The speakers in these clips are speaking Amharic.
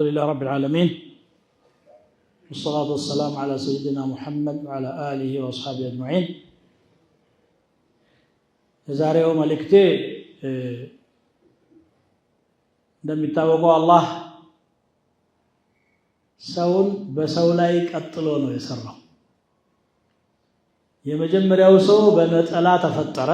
لله رب العالمين، والصلاة والسلام على سيدنا محمد وعلى آله وأصحابه أجمعين። የዛሬው መልእክቴ፣ እንደሚታወቀው አላህ ሰውን በሰው ላይ ቀጥሎ ነው የሰራው። የመጀመሪያው ሰው በነጠላ ተፈጠረ።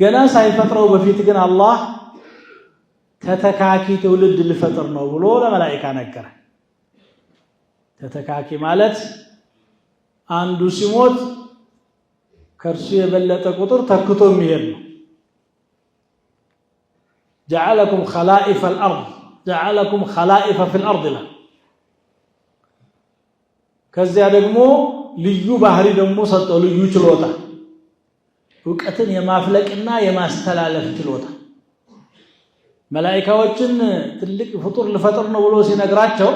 ገና ሳይፈጥረው በፊት ግን አላህ ተተካኪ ትውልድ ልፈጥር ነው ብሎ ለመላኢካ ነገረ። ተተካኪ ማለት አንዱ ሲሞት ከእርሱ የበለጠ ቁጥር ተክቶ የሚሄድ ነው። جعلكم خلائف الأرض، جعلكم خلائف في الأرض ይላል። ከዚያ ደግሞ ልዩ ባህሪ ደግሞ ሰጠው፣ ልዩ ችሎታ፣ እውቀትን የማፍለቅና የማስተላለፍ ችሎታ። መላኢካዎችን ትልቅ ፍጡር ልፈጥር ነው ብሎ ሲነግራቸው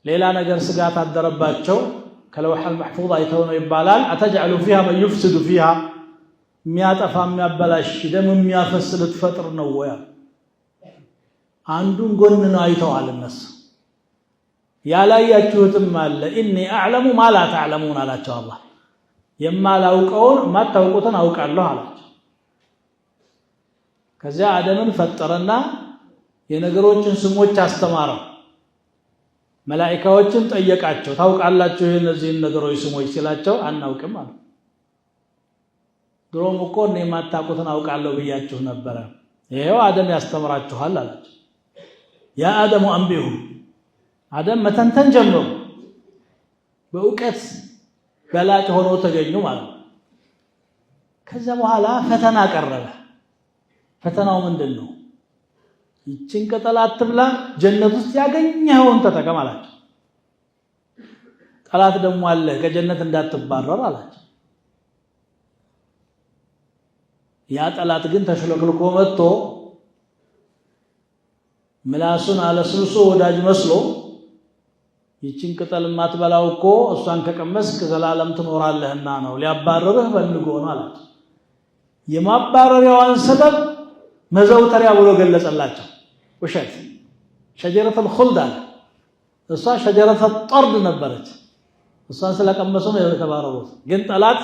ሌላ ነገር ስጋት አደረባቸው። ከ اللوح المحفوظ አይተው ነው ይባላል። أتجعل فيها من يفسد فيها፣ የሚያጠፋ፣ የሚያበላሽ፣ ደም የሚያፈስ ልትፈጥር ነው ወይ? አንዱን ጎን ነው አይተዋል እነሱ። ያላያችሁትም አለ። إني أعلم ما لا تعلمون አላቸው አላህ። የማላውቀውን፣ የማታውቁትን አውቃለሁ አላቸው። ከዚያ አደምን ፈጠረና የነገሮችን ስሞች አስተማረው። መላኢካዎችን ጠየቃቸው። ታውቃላችሁ የእነዚህን ነገሮች ስሞች ሲላቸው አናውቅም አሉ። ድሮም እኮ እኔ የማታውቁትን አውቃለሁ ብያችሁ ነበረ። ይኸው አደም ያስተምራችኋል አላቸው። يا آدم أنبئهم፣ አደም መተንተን ጀመሩ። በእውቀት በላጭ ሆነው ተገኙ ማለት ነው። ከዚያ በኋላ ፈተና ቀረበ። ፈተናው ምንድን ነው? ይችን ቅጠል አትብላ፣ ጀነት ውስጥ ያገኘኸውን ተጠቀም አላቸው። ጠላት ደግሞ አለ፣ ከጀነት እንዳትባረር አላቸው። ያ ጠላት ግን ተሽሎክልኮ መጥቶ ምላሱን አለስልሶ ወዳጅ መስሎ ይችን ቅጠል የማትበላው እኮ እሷን ከቀመስክ ዘላለም ትኖራለህና ነው፣ ሊያባረርህ ፈልጎ ነው አላቸው። የማባረሪያዋን ሰበብ መዘውተሪያ ብሎ ገለጸላቸው። ውሸት። شجرة الخلد አለ። እሷ شجرة الطرد ነበረች። እሷን ስለቀመሱ ነው የተባረሩት። ግን ጠላት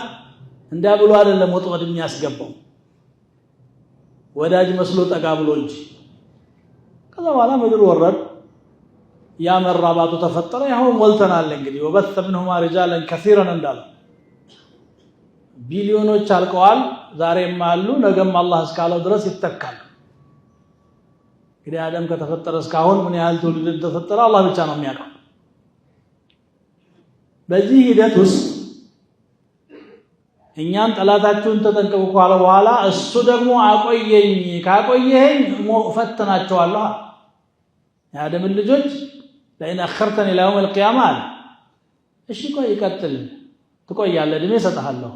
እንዲያ ብሎ አይደለም ወጥመድ የሚያስገባው፣ ወዳጅ መስሎ ጠጋ ብሎ እንጂ። ከዛ በኋላ ምድር ወረድ፣ ያ መራባቱ ተፈጠረ። ያው ሞልተናል እንግዲህ፣ وبث منهما رجالا كثيرا እንዳለው ቢሊዮኖች አልቀዋል። ዛሬም አሉ፣ ነገም አላህ እስካለው ድረስ ይተካሉ። እንግዲህ አደም ከተፈጠረ እስካሁን ምን ያህል ትውልድ እንደተፈጠረ አላህ ብቻ ነው የሚያውቀው። በዚህ ሂደት ውስጥ እኛን ጠላታችሁን ተጠንቀቁ ካለ በኋላ እሱ ደግሞ አቆየኝ፣ ካቆየኸኝ እፈትናቸዋለሁ የአደምን ልጆች፣ لئن أخرتني إلى يوم القيامة አለ። እሺ ቆይ ይቀጥል፣ ትቆያለህ፣ እድሜ እሰጥሃለሁ።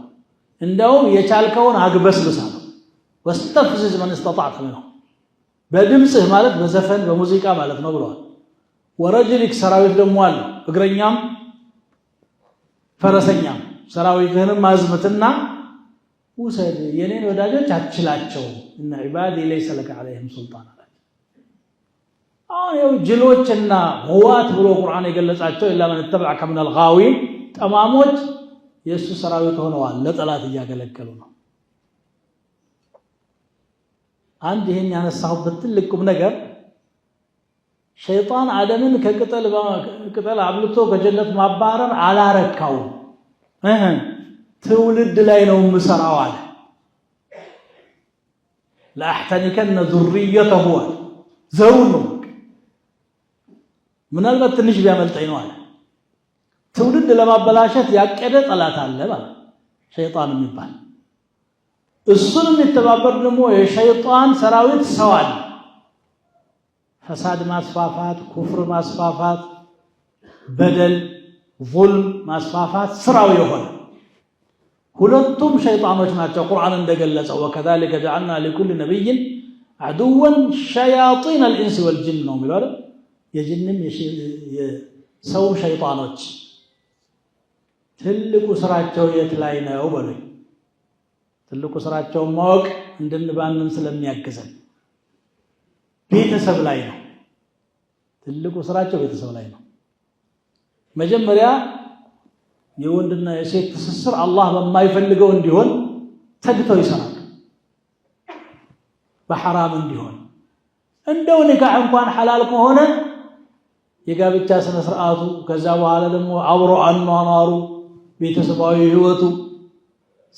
እንደውም የቻልከውን አግበስብስ አለው። واستفزز من استطعت منهم፣ በድምፅህ ማለት በዘፈን በሙዚቃ ማለት ነው ብለዋል። ورجلك፣ ሰራዊት ደግሞ አለ፣ እግረኛም ፈረሰኛም፣ ሰራዊትህንም አዝምትና ውሰድ። የኔን ወዳጆች አትችላቸው። إن عبادي ليس لك عليهم سلطان አላቸው። አሁን ይኸው ጅሎችና غواة ብሎ ቁርአን የገለጻቸው إلا من اتبعك من الغاوين፣ ጠማሞች የእሱ ሰራዊት ሆነዋል። ለጠላት እያገለገሉ ነው። አንድ ይህን ያነሳሁበት ትልቅ ቁም ነገር ሸይጣን አደምን ከቅጠል ቅጠል አብልቶ ከጀነት ማባረር አላረካውም። ትውልድ ላይ ነው የምሰራው አለ። لأحتنكن ذريته አለ። ዘሩን ነው፣ ምናልባት ትንሽ ቢያመልጠኝ ነው አለ። ትውልድ ለማበላሸት ያቀደ ጠላት አለ ማለት ሸይጣን የሚባል፣ እሱን የሚተባበር ደግሞ የሸይጣን ሰራዊት ሰው አለ። ፈሳድ ማስፋፋት፣ ኩፍር ማስፋፋት፣ በደል ظልም ማስፋፋት ስራው የሆነ ሁለቱም ሸይጣኖች ናቸው። ቁርአን እንደገለጸው وكذلك جعلنا لكل نبي عدوا شياطين الإنس والجن ነው የሚለው አይደል? የጅንም የሰውም ሸይጣኖች ትልቁ ስራቸው የት ላይ ነው በሉኝ። ትልቁ ስራቸውን ማወቅ እንድንባንን ስለሚያግዘን ቤተሰብ ላይ ነው። ትልቁ ስራቸው ቤተሰብ ላይ ነው። መጀመሪያ የወንድና የሴት ትስስር አላህ በማይፈልገው እንዲሆን ተግተው ይሰራሉ። በሐራም እንዲሆን እንደው ኒካህ እንኳን ሐላል ከሆነ የጋብቻ ስነ ስርዓቱ፣ ከዛ በኋላ ደግሞ አብሮ አኗኗሩ፣ ቤተሰባዊ ህይወቱ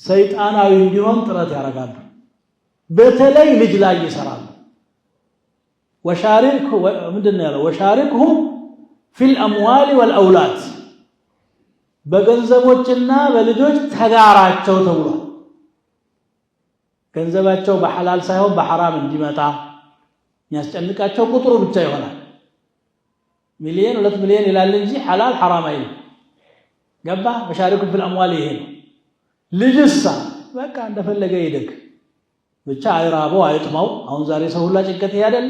ሰይጣናዊ እንዲሆን ጥረት ያደርጋሉ። በተለይ ልጅ ላይ ይሰራሉ። وشارك ምንድን ነው ያለው? وشاركهم في الأموال والأولاد በገንዘቦችና በልጆች ተጋራቸው ተብሏል። ገንዘባቸው በሐላል ሳይሆን በሐራም እንዲመጣ የሚያስጨንቃቸው ቁጥሩ ብቻ ይሆናል። ሚሊየን 2 ሚሊየን ይላል እንጂ ሐላል ሐራም አይልም። ገባ? وشاركهم في الأموال ይሄ ነው። ልጅሳ በቃ እንደፈለገ ይደግ ብቻ አይራበው አይጥማው። አሁን ዛሬ ሰው ሁላ ጭንቀት ይሄ አይደል?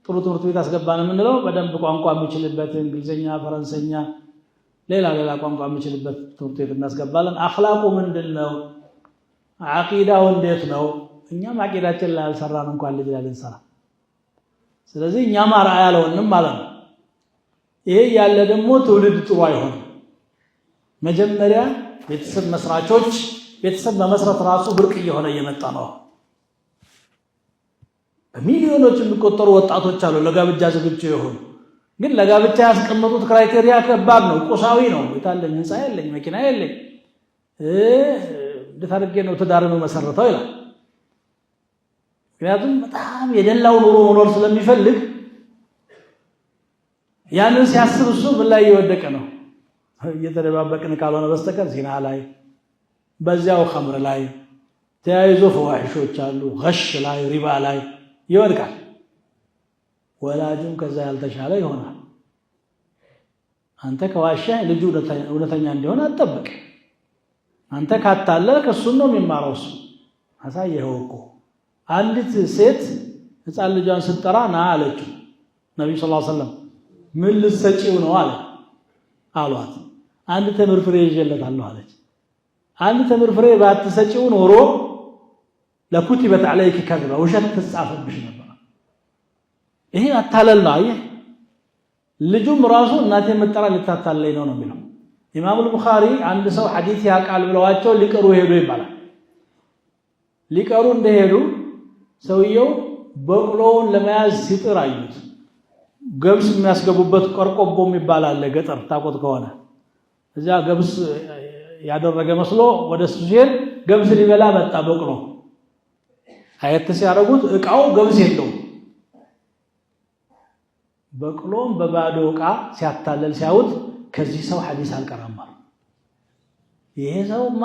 ጥሩ ትምህርት ቤት አስገባን የምንለው በደንብ ቋንቋ የሚችልበት እንግሊዝኛ፣ ፈረንሰኛ፣ ሌላ ሌላ ቋንቋ የሚችልበት ትምህርት ቤት እናስገባለን። አኽላቁ ምንድን ነው? ዓቂዳው እንዴት ነው? እኛም ዓቂዳችን ላይ አልሰራን እንኳን ልጅ ላይ ልንሰራ። ስለዚህ እኛም አርአያ አልሆንም ማለት ነው። ይሄ ያለ ደግሞ ትውልድ ጥሩ አይሆንም። መጀመሪያ ቤተሰብ መስራቾች ቤተሰብ መመስረት ራሱ ብርቅ እየሆነ እየመጣ ነው። በሚሊዮኖች የሚቆጠሩ ወጣቶች አሉ ለጋብቻ ዝግጁ የሆኑ ግን ለጋብቻ ያስቀመጡት criteria ከባድ ነው፣ ቁሳዊ ነው። የታለኝ ህንፃ የለኝ፣ መኪና የለኝ፣ እንዴት አድርጌ ነው ትዳር የምመሰርተው ይላል። ምክንያቱም በጣም የደላው ኑሮ መኖር ስለሚፈልግ ያንን ሲያስብ እሱ ምን ላይ እየወደቀ ነው? እየተደባበቅን ካልሆነ በስተቀር ዚና ላይ፣ በዚያው ኸምር ላይ ተያይዞ ፈዋሒሾች አሉ፣ ገሽ ላይ፣ ሪባ ላይ ይወድቃል። ወላጁም ከዛ ያልተሻለ ይሆናል። አንተ ከዋሸህ ልጁ እውነተኛ እንዲሆን አትጠብቅ። አንተ ካታለልክ እሱን ነው የሚማረው። እሱ አሳየኸው እኮ። አንዲት ሴት ሕፃን ልጇን ስትጠራ ና አለችው። ነቢዩ صلى الله عليه وسلم ምን ልትሰጪው ነው አለ አሏት። አንድ ተምር ፍሬ ይዤለታለሁ አለች። አንድ ተምር ፍሬ ባትሰጪው ኖሮ لكتبت عليك كذبة ውሸት ትጻፍብሽ ነበር። ይሄ አታለል ነው። አየህ ልጁም ራሱ እናቴ የምጠራ ልታታለኝ ነው ነው የሚለው። ኢማሙል ቡኻሪ አንድ ሰው ሐዲስ ያውቃል ብለዋቸው ሊቀሩ ሄዱ ይባላል። ሊቀሩ እንደሄዱ ሰውየው በቅሎውን ለመያዝ ሲጥር አዩት። ገብስ የሚያስገቡበት ቆርቆቦ የሚባል አለ ገጠር ታቆት ከሆነ እዚያ ገብስ ያደረገ መስሎ ወደ እሱ ሲሄድ ገብስ ሊበላ መጣ በቅሎ። አየት ሲያደርጉት እቃው ገብስ የለውም። በቅሎም በባዶ እቃ ሲያታለል ሲያዩት ከዚህ ሰው ሐዲስ አልቀራም አሉ። ይሄ ሰውማ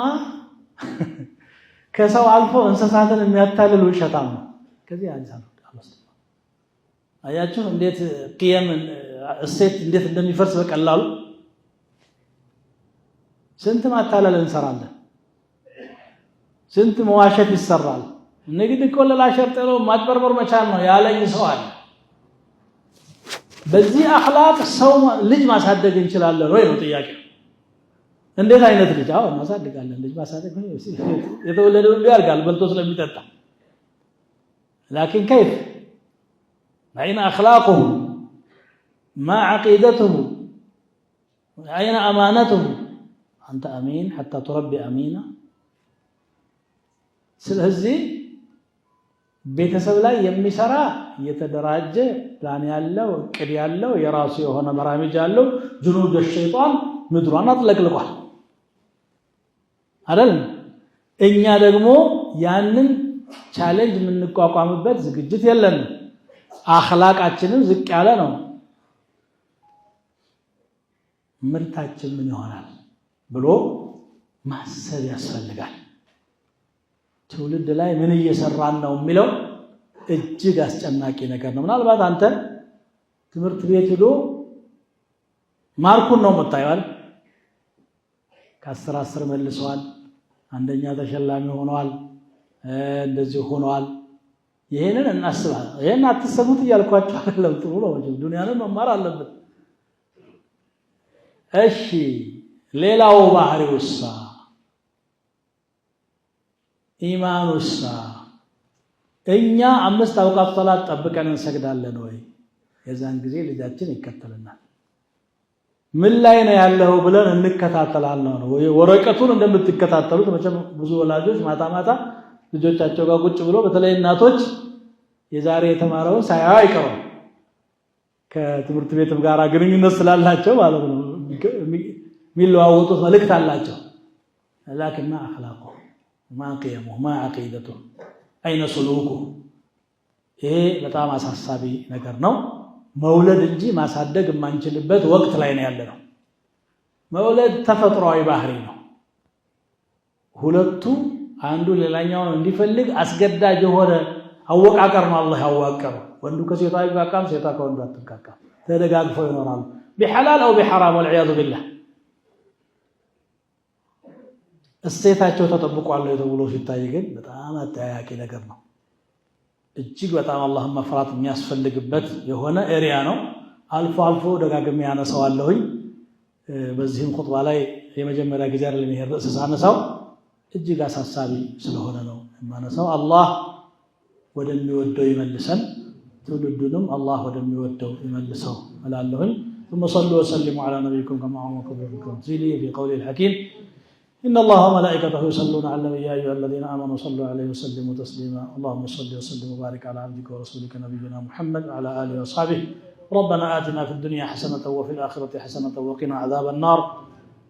ከሰው አልፎ እንስሳትን የሚያታልል ውሸታም ነው። ከዚህ ሐዲስ አልወስድም። አያችሁ እንዴት ቅየም እሴት እንዴት እንደሚፈርስ በቀላሉ። ስንት ማታለል እንሰራለን፣ ስንት መዋሸት ይሰራል። ንግድ እኮ ሌላ ሸርጥ የለውም ማጭበርበር መቻል ነው ያለኝ ሰው አለ። በዚህ አኽላቅ ሰው ልጅ ማሳደግ እንችላለን ወይ ነው ጥያቄ። እንዴት አይነት ልጅ? አዎ እናሳድጋለን። ልጅ ማሳደግ የተወለደ ሁሉ ያድጋል በልቶ ስለሚጠጣ። لكن كيف أين أخلاقه ما عقيدته أين أمانته أنت أمين حتى تربي أمينا። ስለዚህ ቤተሰብ ላይ የሚሰራ የተደራጀ ፕላን ያለው እቅድ ያለው የራሱ የሆነ برامج ያለው جنود الشيطان ምድሯን አጥለቅልቋል አይደል? እኛ ደግሞ ያንን challenge የምንቋቋምበት ዝግጅት የለንም። አኽላቃችንም ዝቅ ያለ ነው። ምርታችን ምን ይሆናል ብሎ ማሰብ ያስፈልጋል። ትውልድ ላይ ምን እየሰራን ነው የሚለው እጅግ አስጨናቂ ነገር ነው። ምናልባት አንተ ትምህርት ቤት ሄዶ ማርኩን ነው የምታየው አይደል? ከ10 10 መልሰዋል፣ አንደኛ ተሸላሚ ሆነዋል፣ እንደዚህ ሆነዋል። ይሄንን እናስባለን። ይሄን አትሰሙት እያልኳቸው አይደለም። ጥሩ ነው፣ ዱንያንም መማር አለብን። እሺ ሌላው ባህሪውሳ ኢማኑሳ እኛ አምስት አውቃት ሶላት ጠብቀን እንሰግዳለን ወይ? የዛን ጊዜ ልጃችን ይከተልናል። ምን ላይ ነው ያለው ብለን እንከታተላለን ነው ወይ? ወረቀቱን እንደምትከታተሉት መቼም ብዙ ወላጆች ማታ ማታ ልጆቻቸው ጋር ቁጭ ብሎ በተለይ እናቶች የዛሬ የተማረውን ሳያዩ አይቀሩም። ከትምህርት ቤትም ጋር ግንኙነት ስላላቸው ማለት ነው የሚለዋወጡት መልእክት አላቸው። ላኪን ማ አኽላቁ ማ ቅየሙ ማ ዓቂደቱ አይነ ሱሉኩ፣ ይሄ በጣም አሳሳቢ ነገር ነው። መውለድ እንጂ ማሳደግ የማንችልበት ወቅት ላይ ነው ያለነው። መውለድ ተፈጥሯዊ ባህሪ ነው። ሁለቱ አንዱ ሌላኛውን እንዲፈልግ አስገዳጅ የሆነ አወቃቀር ነው አላህ ያዋቀረው። ወንዱ ከሴቷ አይብቃቃም፣ ሴቷ ከወንዱ አትብቃቃም። ተደጋግፈው ይኖራሉ። بحلال أو بحرام والعياذ بالله። እሴታቸው ተጠብቋል ተብሎ ሲታይ ግን በጣም አጠያያቂ ነገር ነው። እጅግ በጣም አላህን መፍራት የሚያስፈልግበት የሆነ area ነው። አልፎ አልፎ ደጋግሜ ያነሳዋለሁኝ። በዚህም ኹጥባ ላይ የመጀመሪያ ጊዜ አይደለም ይሄን ርዕስ ሳነሳው፣ እጅግ አሳሳቢ ስለሆነ ነው የማነሳው። አላህ ወደሚወደው ይመልሰን፣ ትውልዱንም አላህ ወደሚወደው ይመልሰው እላለሁኝ። ثم صلوا وسلموا على نبيكم كما أمركم بتنزيله في قوله الحكيم إن الله وملائكته يصلون على النبي يا أيها الذين آمنوا صلوا عليه وسلموا تسليما اللهم صل وسلم وبارك على عبدك ورسولك نبينا محمد وعلى آله وأصحابه ربنا آتنا في الدنيا حسنة وفي الآخرة حسنة وقنا عذاب النار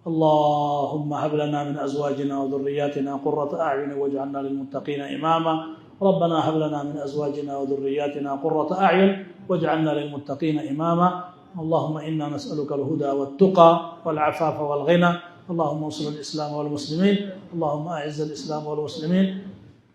اللهم هب لنا من أزواجنا وذرياتنا قرة أعين واجعلنا للمتقين إماما ربنا هب لنا من أزواجنا وذرياتنا قرة أعين واجعلنا للمتقين إماما اللهم إنا نسألك الهدى والتقى والعفاف والغنى اللهم انصر الإسلام والمسلمين اللهم أعز الإسلام والمسلمين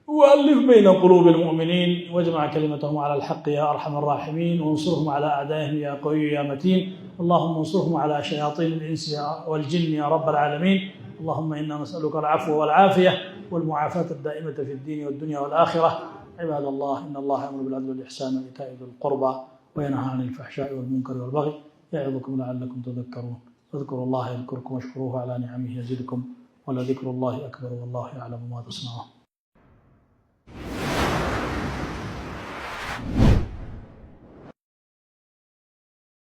وألف بين قلوب المؤمنين واجمع كلمتهم على الحق يا أرحم الراحمين وانصرهم على أعدائهم يا قوي يا متين اللهم انصرهم على شياطين الإنس والجن يا رب العالمين اللهم إنا نسألك العفو والعافية والمعافاة الدائمة في الدين والدنيا والآخرة عباد الله إن الله يأمر بالعدل والإحسان وإيتاء ذي القربى وينهى عن الفحشاء والمنكر والبغي يعظكم لعلكم تذكرون اذكروا الله يذكركم واشكروه على نعمه يزدكم ولذكر الله أكبر والله يعلم ما تصنعون.